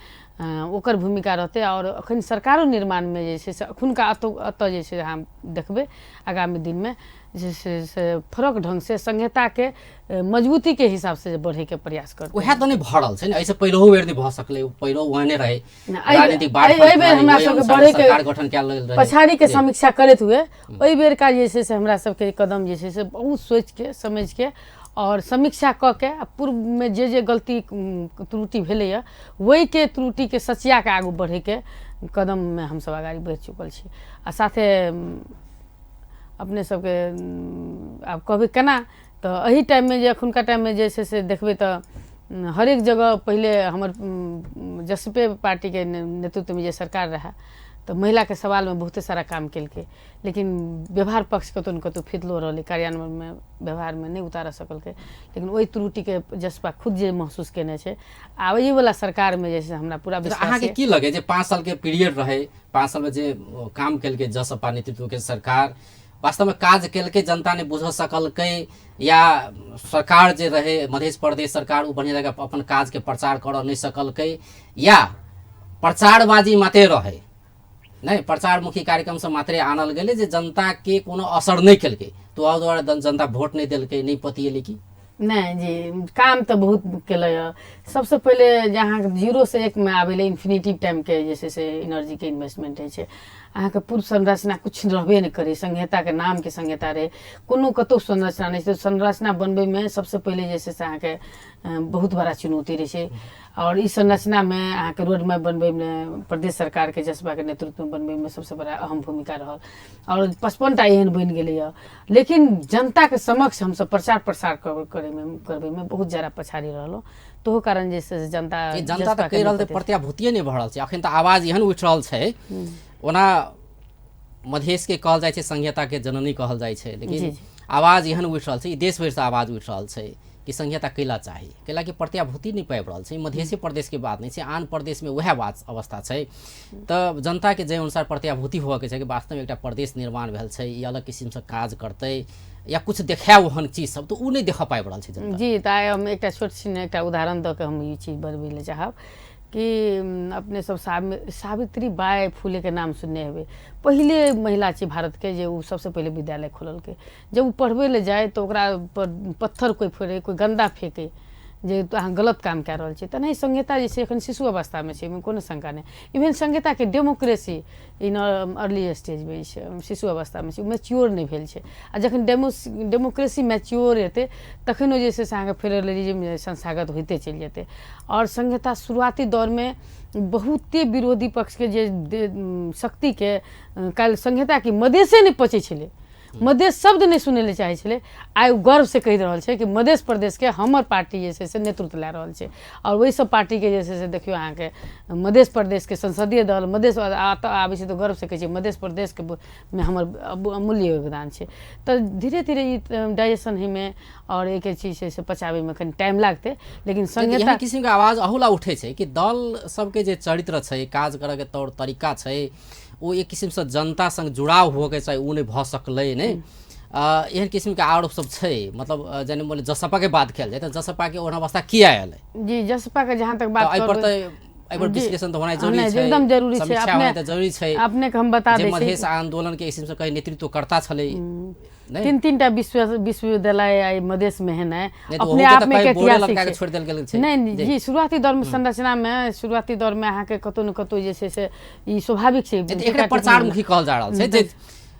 ओकर भूमिका रहतै। आओर अखन सरकारो निर्माणमे जे छै से अखुनका एतऽ जे छै अहाँ देखबै आगामी दिनमे जे छै से फरक ढङ्गसँ संहिताके मजबूतीके हिसाबसँ बढ़ैके प्रयास करतै। उएह तऽ नहि भऽ रहल छै ने, एहिसँ पहिलहो बेर नहि भऽ सकलै, पहिलो ओहने रहै राजनीतिक बाट, एहि बेर हमरा सबके बढ़ैके गठन कयल गेल रहै। पछाड़ीके समीक्षा करैत हुए ओहि बेरका जे छै से हमरा सबके कदम जे छै से बहुत सोचिके समझिके आओर समीक्षा कऽ के पूर्वमे जे जे गलती त्रुटि भेलैए ओहिके त्रुटिके सचियाके आगू बढ़ैके कदममे हमसब अगाडि बढ़ि चुकल छी। आ साथे अपने सबके आब कहबै केना तऽ एही टाइममे जे एखुनका टाइममे जे छै से देखबै तऽ हरेक जगह पहिले हमर जसपे पार्टीके नेतृत्वमे जे सरकार रहए तऽ महिलाके सवालमे बहुते सारा काम केलकै, लेकिन व्यवहार पक्ष कतहु ने कतहु फितलो रहलै, कार्यान्वयनमे व्यवहारमे नहि उतारऽ सकलकै। लेकिन ओहि त्रुटिके जसपा खुद जे महसूस केने छै आबैवला सरकारमे जे छै हमरा पूरा विश्वास। अहाँके की लगै जे 5 सालके पीरियड रहै, 5 सालमे जे काम केलकै जसपा नेतृत्वके सरकार, वास्तवमे काज केलकै, जनता नहि बुझ सकलकै, या सरकार जे रहै मध्य प्रदेश सरकार ओ बढ़िआँ जगह अपन काजके प्रचार करऽ नहि सकलकै, या प्रचारबाजी मात्रे रहै, नहि प्रचारमुखी कार्यक्रम सब मात्रे आनल गेलै जे जनताके कोनो असर नहि केलकै, तऽ ओहि दुआरे जनता वोट नहि देलकै, नहि पतिएलै की नहि? जी काम तऽ बहुत केलै। सबसँ पहिले जे अहाँके 0 से 1 मे आबै लए इन्फिनिटिव टाइमके जे छै से एनर्जीके इन्वेस्टमेंट होइ छै। अहाँके पूर्व संरचना किछु रहबे नहि करै, संहिताके नामके संहिता रहै, कोनो कतहु संरचना नहि छै। संरचना बनबैमे सबसँ पहिले जे छै से अहाँके बहुत बड़ा चुनौती रहै छै। आओर ई संरचनामे अहाँके रोड मैप बनबैमे प्रदेश सरकारके जसपाके नेतृत्वमे बनबैमे सबसँ बड़ा अहम भूमिका रहल। आओर 55टा एहन बनि गेलैए, लेकिन जनताके समक्ष हमसब प्रचार प्रसार करबैमे बहुत ज्यादा पछाड़ी रहलहुँ। तोहो कारण जे छै से जनता जनता तऽ कहि रहल छै प्रत्याभूतिए नहि भऽ रहल छै। अखन तऽ आवाज एहन उठि रहल छै, ओना मधेशके कहल जाइ छै संघीयताके जननी कहल जाइ छै, लेकिन आवाज एहन उठि रहल छै, ई देश भरिसँ आवाज उठि रहल छै कि संघीयता कैला चाही, कैला कि प्रत्याभूति नहि पाबि रहल छै। मधेशे प्रदेशके बात नहि छै, आन प्रदेशमे वएह बात अवस्था छै। तऽ जनताके जाहि अनुसार प्रत्याभूति होबऽके छै कि वास्तवमे एकटा प्रदेश निर्माण भेल छै, ई अलग किसिमसँ काज करतै या कुछ देखाय ओहन चीज सब, तऽ ओ नहि देखऽ पाबि रहल छै जनता। जी, तऽ आइ हम एकटा छोट छिन एकटा उदाहरण दऽ के हम ई चीज बढ़बै लए चाहब कि अपने सब सावित्री बाई फूलेके नाम सुनने हेबै। पहिले महिला छै भारतके जे ओ सबसँ पहिले विद्यालय खोललकै। जब ओ पढ़बै लए जाइ तऽ ओकरा पर पत्थर कोइ फोड़ै, कोइ गन्दा फेकै जे अहाँ गलत काम कए रहल छी। तेनाही संहिता जे छै एखन शिशु अवस्थामे छै, ओहिमे कोनो शंका नहि। इवेन संहिताके डेमोक्रेसी इन अर्ली स्टेजमे छै, शिशु अवस्थामे छै, ओ मैच्योर नहि भेल छै। आ जखन डेमोक्रेसी मैच्योर हेतै तखन ओ जे छै से अहाँके फेडरलिज्म संस्थागत होइते चलि जेतै। आओर संहिता शुरुआती दौरमे बहुते विरोधी पक्षके जे शक्तिके काल्हि संहिताके मधेशे नहि पचै छलै, मधेश शब्द नहि सुनै लए चाहै छलै, आइ ओ गर्वसँ कहि रहल छै कि मधेश प्रदेशके हमर पार्टी जे छै से नेतृत्व लए रहल छै। आओर ओहि सब पार्टीके जे छै से देखियौ अहाँके मधेश प्रदेशके संसदीय दल मधेश आबै छै तऽ गर्वसँ कहै छै मधेश प्रदेशके मे हमर अमूल्य योगदान छै। तऽ धीरे धीरे ई डाइजेशन होइमे आओर एक चीज छै से पचाबैमे कनि टाइम लागतै, लेकिन संहिता किसिमके आवाज अहुला उठै छै कि दल सबके जे चरित्र छै, काज करऽके तौर तरीका छै, ओ एक किसिमसँ जनता सङ्ग जुड़ाव होके चाही, ओ नहि भऽ सकलै। नहि एहन किसिमके आरोप सब छै। मतलब जेना बोले जसपाके बात कयल जाय तऽ जसपाके ओहन अवस्था किया एलै? जी, जसपाके जहाँ तक बात एहि पर तऽ एहि पर विश्लेषण तऽ होनाइ जरूरी छै, एकदम जरूरी छै, अपने तऽ जरूरी छै। अपने के हम बता दै छी मधेश आंदोलन के किसिमसँ कहीं नेतृत्वकर्ता छलै। तीन तीन टा विश्वविद्यालय आई मधेशमे हेनाइ अपने आपमे ऐतिहासिक छोड़ि देल गेल छै। नहि जी, शुरुआती दौरमे संरचनामे शुरुआती दौरमे अहाँके कतहु ने कतहु जे छै से ई स्वाभाविक छै। एकरा प्रचारमुखी कहल जा रहल छै जे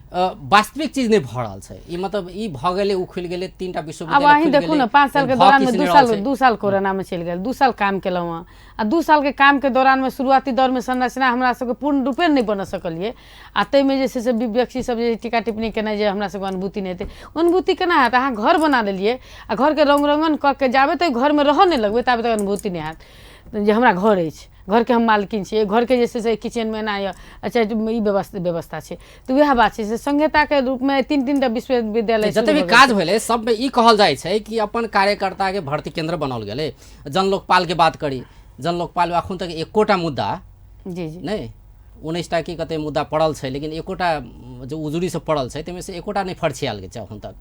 वास्तविक चीज नहि भऽ रहल छै। ई मतलब ई भऽ गेलै, ओ खुलि गेलै, तीन टा विश्वविद्यालय। आब अहीं देखू ने, 5 सालके दौरानमे 2 साल कोरोनामे चलि गेल, 2 साल काम केलहुँ हँ। आ 2 सालके कामके दौरानमे शुरुआती दौरमे संरचना हमरा सबके पूर्ण रूपे नहि बना सकलियै। आ ताहिमे जे छै से विपक्षी सब जे टीका टिप्पणी केनाइ जे हमरा सबके अनुभूति नहि हेतै, अनुभूति केना हैत? अहाँ घर बना लेलियै आ घरके रङ्ग रङ्गन कऽ के जाबे तक घरमे रहऽ नहि लगबै ताबे तक अनुभूति नहि हैत जे हमरा घर अछि, घरके हम मालकिन छियै, घरके जे छै से किचनमे एना यऽ, अच्छा ई व्यवस्था छै। तऽ वएह बात छै से संहिताके रूपमे 3 3 टा विश्वविद्यालय जते भी काज भेलै सबमे ई कहल जाइ छै कि अपन कार्यकर्ताके भर्ती केन्द्र बनाओल गेलै। जनलोकपालके बात करी, जनलोकपालमे एखन तक एकोटा मुद्दा जी जी नहि, 19 टा की कते मुद्दा पड़ल छै, लेकिन एकोटा जे उजुरी सब पड़ल छै ताहिमे से एकोटा नहि फरछियाल गेल छै एखन तक।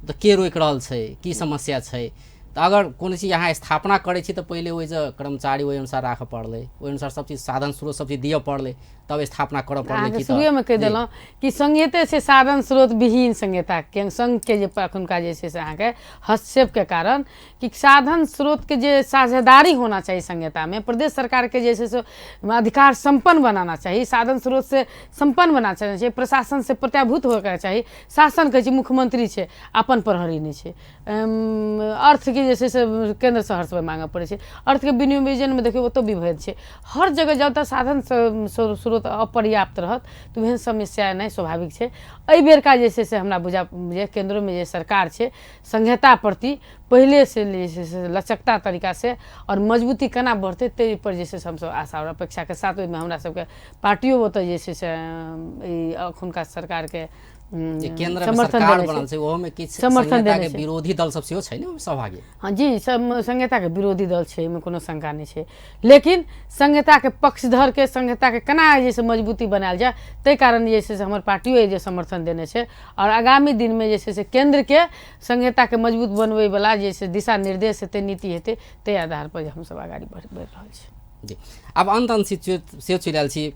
तऽ के रोकि रहल छै, की समस्या छै? तऽ अगर कोनो चीज अहाँ स्थापना करै छी तऽ पहिले ओहि जे कर्मचारी ओहि अनुसार राखऽ पड़लै, ओहि अनुसार सब चीज साधन स्रोत सब चीज दिअ पड़लै, तब स्थापना करऽ पड़लै। शुरुएमे कहि देलहुँ कि संहिते छै साधन स्रोत विहीन संहिता के संघके जे एखुनका जे छै से अहाँके हस्तक्षेपके कारण कि साधन स्रोतके जे साझेदारी होना चाही संहितामे, प्रदेश सरकारके जे छै से अधिकार सम्पन्न बनाना चाही, साधन स्रोत से सम्पन्न बनाना चाही, प्रशासन से प्रत्याभूत होइके चाही। शासन कहै छै मुख्यमंत्री छै, अपन प्रहरी नहि छै। अर्थके जे छै से केन्द्र शहर सबमे मांगऽ पड़ै छै, अर्थके विनियोजनमे देखियौ ओतौ विभेद छै। हर जगह जाउ तऽ साधन स्रोत अपर्याप्त रहत तऽ ओहन समस्या नहि स्वाभाविक छै। एहि बेरका जे छै से हमरा बुझा जे केन्द्रमे जे सरकार छै संहिता प्रति पहिले से जे छै से लचकता तरीका से आओर मजबूती केना बढ़तै ताहि पर जे छै से हमसब आशा आओर अपेक्षाके साथ ओहिमे हमरा सबके पार्टियो ओतऽ जे छै से ई एखुनका सरकारके केंद्र में सरकार बनल छै ओहो में किछु संहिता के विरोधी दल सब सेहो छै ने ओहिमे सहभागी। हाँ जी, संहिता के विरोधी दल छै, एहिमे कोनो शंका नहि छै, लेकिन संहिता के पक्षधर के संहिता के केना जे छै मजबूती बनायल जाय ताहि कारण जे छै से हमर पार्टियो जे समर्थन देने छै। आओर आगामी दिनमे जे छै से केंद्र के संहिता के मजबूत बनबै वाला जे छै दिशा निर्देश हेतै, नीति हेतै, ताहि आधार पर हमसब अगाडि बढ़ि रहल छी। जी, आब अंत अंत सेहो चलि आयल छी।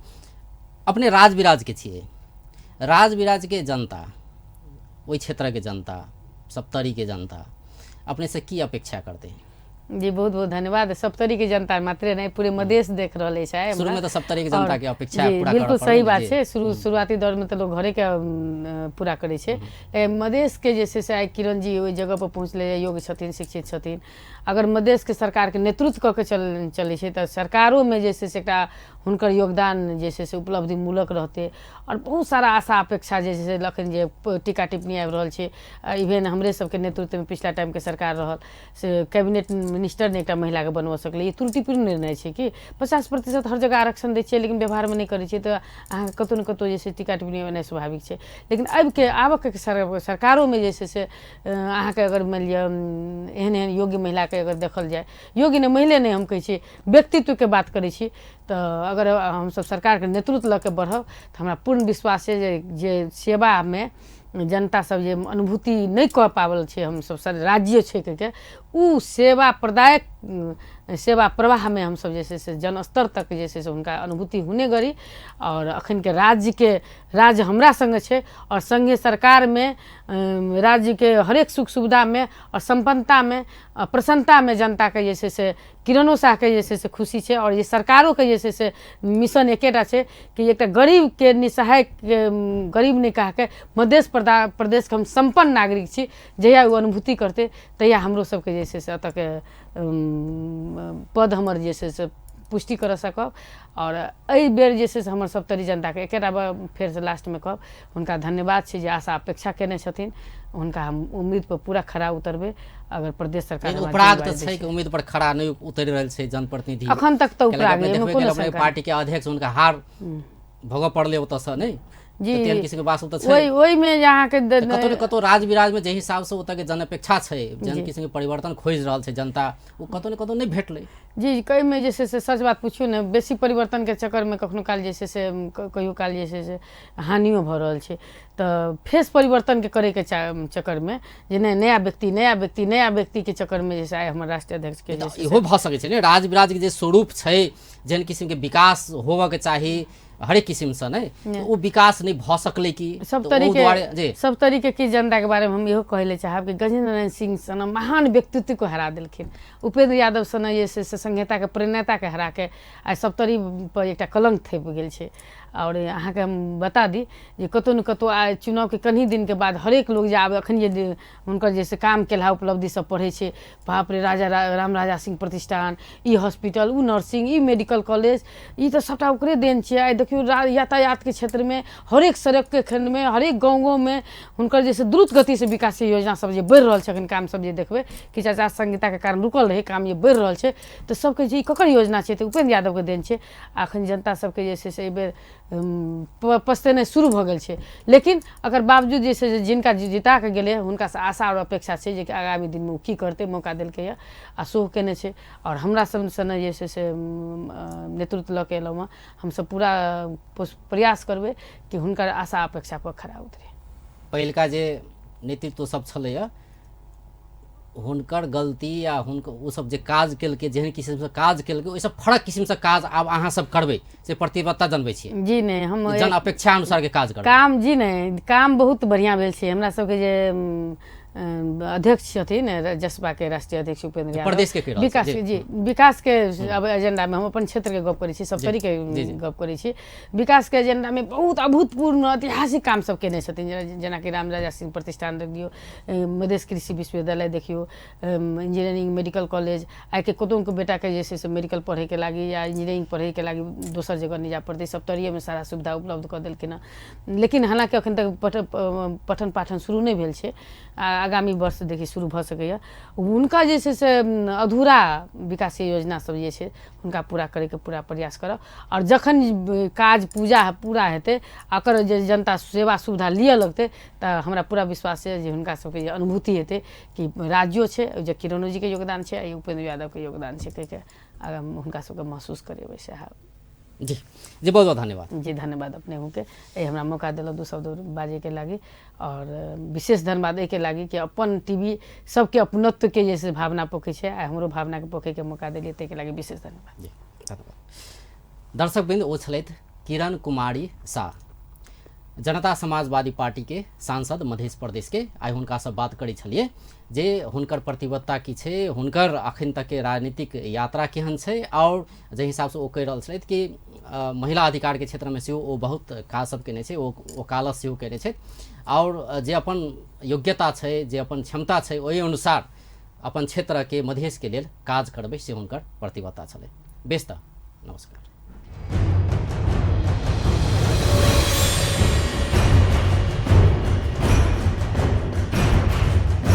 अपने राजविराज के छियै, राजविराज के जनता, ओहि क्षेत्र के जनता, सप्तरी के जनता अपने से की अपेक्षा करते हैं? जी, बहुत बहुत धन्यवाद। सप्तरी के जनता मात्रे नहीं, पूरे मधेश देख रहल अछि। शुरू में तो सप्तरी के जनता के अपेक्षा पूरा बिल्कुल सही बात छै। शुरुआती दौर में तो लोग घरे के पूरा करै छै, लेकिन मधेश के जे छै से आइ किरण जी ओहि जगह पर पहुँचले, योग्य छथिन, शिक्षित छथिन, अगर मधेशके सरकारके नेतृत्व कऽ के चलै छै तऽ सरकारोमे जे छै से एकटा हुनकर योगदान जे छै से उपलब्धिमूलक रहतै। आओर बहुत सारा आशा अपेक्षा जे छै से अखन जे टीका टिप्पणी आबि रहल छै, इवेन हमरे सबके नेतृत्वमे पिछला टाइमके सरकार रहल से कैबिनेट मिनिस्टर ने एकटा महिलाके बनबऽ सकलै। ई त्रुटिपूर्ण निर्णय छै कि 50% हर जगह आरक्षण दै छियै लेकिन व्यवहारमे नहि करै छियै, तऽ अहाँके कतहु ने कतहु जे छै टीका टिप्पणी एनाइ स्वाभाविक छै। लेकिन आबिके आबऽके सरकारोमे जे छै से अहाँके अगर मानि लिअ एहन एहन योग्य महिलाके अगर देखल जाय, योग्य नहि महिले नहि हम कहै छी, व्यक्तित्वके बात करै छी, तऽ अगर हमसब सरकारके नेतृत्व लऽ के बढ़ब तऽ हमरा पूर्ण विश्वास छै जे सेवामे जनता सब जे अनुभूति नहि कऽ पाबल छै हमसब राज्य छै कहिके, ओ सेवा प्रदायक सेवा प्रवाहमे हमसब जे छै से जनस्तर तक जे छै से हुनका अनुभूति हुने गरी। आओर अखनके राज्यके राज्य हमरा सङ्गे छै आओर सङ्गे सरकारमे राज्यके हरेक सुख सुविधामे आओर सम्पन्नतामे प्रसन्नतामे जनताके जे छै से किरणो शाहके जे छै से खुशी छै। आओर ये सरकारोके जे छै से मिशन एकेटा छै कि एकटा गरीबके निसहाय गरीब नहि कहिके मधेश प्रदेशके हम सम्पन्न नागरिक छी, जहिया ओ अनुभूति करतै तहिया हमरो सबके जे छै से एतऽके पद हमर जे छै से पुष्टि करऽ सकब। आओर एहि बेर जे छै से हमर सप्तरी जनताके एकेटा फेरसँ लास्टमे कहब, हुनका धन्यवाद छै जे आशा अपेक्षा केने छथिन, हुनका हम उम्मीद पर पूरा खरा उतरबै। अगर प्रदेश सरकार उपराग तऽ छै कि उम्मीद पर खरा नहि उतरि रहल छै जनप्रतिनिधि अखन तक, तऽ उपराग नहि पार्टी के अध्यक्ष हुनका हार भोगऽ पड़लै ओतऽसँ नहि जी, तेहन किसिमके बात सब तऽ छै ओहिमे जे अहाँके कतौ ने कतौ राज विराजमे जे हिसाबसँ ओतऽके जन अपेक्षा छै, जन किसिमके परिवर्तन खोजि रहल छै जनता, ओ कतौ ने कतौ नहि भेटलै जी। कईमे जे छै से सच बात पुछियौ ने, बेसी परिवर्तनके चक्करमे कखनो काल जे छै से कहियो काल जे छै से हानियो भऽ रहल छै। तऽ फेस परिवर्तनके करैके चक्करमे जे नहि नया व्यक्ति नया व्यक्ति नया व्यक्तिके चक्करमे जे छै आइ हमर राष्ट्रीय अध्यक्षके इहो भऽ सकै छै ने राज विराजके जे स्वरूप छै, जेहन किसिमके विकास होबऽके चाही हरेक किसिमसँ नहि, ओ विकास नहि भऽ सकलै कि सब तरीके सब तरीके की जनताके बारेमे हम इहो कहै लए चाहब कि गजेन्द्र नारायण सिंह सन महान व्यक्तित्वके हरा देलखिन, उपेंद्र यादव सन जे छै से संहिताके प्रणेताके हराके आइ सप्तरी पर एकटा कलंक थपि गेल छै। आओर अहाँके हम बता दी जे कतहु ने कतहु आइ चुनावके कनि दिनके बाद हरेक लोक जे आब एखन जे हुनकर जे से काम केलहा उपलब्धि सब पढ़ै छै, बाप रे राजा राम राजा सिंह प्रतिष्ठान, ई हॉस्पिटल, ओ नर्सिंग, ई मेडिकल कॉलेज, ई तऽ सबटा ओकरे देन छियै। आइ देखियौ यातायातके क्षेत्रमे हरेक सड़कके खण्डमे हरेक गाँव गाँवमे हुनकर जे से द्रुत गतिसँ विकासीय योजना सब जे बढ़ि रहल छै, एखन काम सब जे देखबै कि आचार संहिताके कारण रुकल रहै काम जे बढ़ि रहल छै, तऽ सब कहै छै ई ककर योजना छै, तऽ उपेंद्र यादवके देन छै। आ एखन जनता सबके जे छै से एहिबेर पछतेनाइ शुरू भऽ गेल छै, लेकिन अकर बावजूद जे छै से जिनका जिता कऽ गेलै हुनकासँ आशा आओर अपेक्षा छै जे आगामी दिनमे ओ की करतै, मौका देलकैए आ सेहो केने छै। आओर हमरा सबसँ ने जे छै से नेतृत्व लऽ के एलहुँ हँ, हमसब पूरा प्रयास करबै कि हुनकर आशा अपेक्षा पर खरा उतरे। पहिलका जे नेतृत्व सब छलैए हुनकर गलती या हुनकर ओ सब जे काज केलकै, जेहन किसिमसँ काज केलकै ओहिसँ फरक किसिमसँ काज आब अहाँ सब करबै से प्रतिबद्धता जनबै छियै जी? नहि, हम जन अपेक्षा अनुसारके काज करबै काम जी नहि, काम बहुत बढ़िआँ भेल छै। हमरा सबके जे अध्यक्ष छथिन जसपाके राष्ट्रीय अध्यक्ष उपेंद्र यादव, प्रदेशके विकास जी विकासके अब एजेंडामे हम अपन क्षेत्रके गप करै छी, सप्तरीके गप करै छी, विकासके एजेंडामे बहुत अभूतपूर्ण ऐतिहासिक काम सब केने छथिन, जेनाकि राम राजा सिंह प्रतिष्ठान देखियौ, मधेश कृषि विश्वविद्यालय देखियौ, इंजीनियरिंग मेडिकल कॉलेज, आइके कतहुके बेटाके जे छै से मेडिकल पढ़ैके लागि या इंजीनियरिंग पढ़ैके लागि दोसर जगह नहि जाय पड़तै, सप्तरीएमे सारा सुविधा उपलब्ध कऽ देलखिन हँ। लेकिन हालाँकि अखन तक पठन पाठन शुरू नहि भेल छै, आगामी वर्ष देखिए शुरू भऽ सकैए। हुनका जे छै से अधूरा विकासीय योजना सब जे छै हुनका पूरा करैके पूरा प्रयास करब। आओर जखन काज पूजा पूरा हेतै अकर जे जनता सेवा सुविधा लिअ लगतै तऽ हमरा पूरा विश्वास छै जे हुनका सबके जे अनुभूति हेतै कि राज्यो छै जे किरणो जीके योगदान छै आ उपेंद्र यादवके योगदान छै कहिके आगाँ हुनका सबके महसूस करेबै सएह। जी जी, बहुत बहुत धन्यवाद जी, धन्यवाद अपने के हमरा मौका देलहुँ दू शब्द बाजैके लागि। और विशेष धन्यवाद एहिके लागि कि अपन टीवी सबके अपनत्वके जे से भावना पोखै छै, आ हमरो भावनाके पोखैके मौका देलियै ताहिके लागि विशेष धन्यवाद जी, धन्यवाद। दर्शकवृंद, ओ छलथि किरण कुमारी शाह, जनता समाजवादी पार्टी के सांसद मधेश प्रदेश के। आइ हुनकासँ बात करै छलियै जे हुनकर प्रतिबद्धता की छै, हुनकर अखन तक के राजनीतिक यात्रा केहन छै, और जाहि हिसाबसँ ओ कहि रहल छलथि कि महिला अधिकारके क्षेत्रमे सेहो ओ बहुत काज सब केने छै, ओ वकालत सेहो केने छै, और जे अपन योग्यता छै, जे अपन क्षमता छै, ओहि अनुसार अपन क्षेत्रके मधेशके लेल काज करबै से हुनकर प्रतिबद्धता छलै। बेस, तऽ नमस्कार।